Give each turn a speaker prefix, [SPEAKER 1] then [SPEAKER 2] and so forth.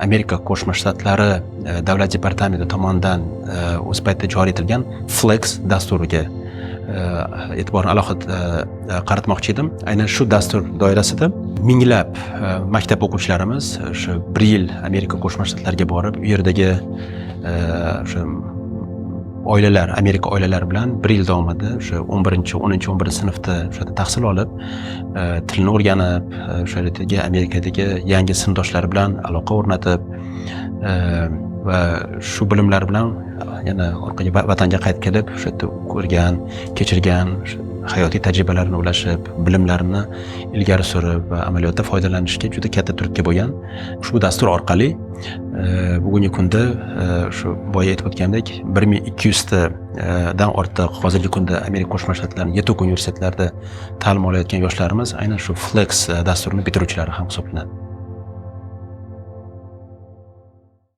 [SPEAKER 1] Amerika Qo'shma Shtatlari Davlat departamenti tomonidan o'z paytida joriy etilgan Flex dasturiga e'tiborni alohida qaratmoqchi edim. Aynan shu dastur doirasida minglab maktab o'quvchilarimiz o'sha bir yil Amerika Qo'shma Shtatlariga borib, u yerdagi o'sha oilalar, Amerika oilalari bilan bir yil davomida o'sha 11-, 10-, 11 sinfda o'sha yerda tahsil olib, tilni o'rganib, o'sha yerdagi, Amerikadagi yangi sinfdoshlari bilan aloqa o'rnatib va shu bilimlar bilan yana orqaga, vatanga qaytib kelib, o'sha yerda ko'rgan, kechirgan o'sha hayotiy tajribalarini ulashib, bilimlarini ilgari surib va amaliyotda foydalanishga juda katta turtki bo'lgan. Ushbu dastur orqali bugungi kunda shu boya aytib o'tgandek, 1200 tadan ortiq hozirgi kunda Amerika Qo'shma Shtatlarining yetuk universitetlarida ta'lim olayotgan yoshlarimiz aynan shu Flex dasturini bitiruvchilari ham hisoblanadi.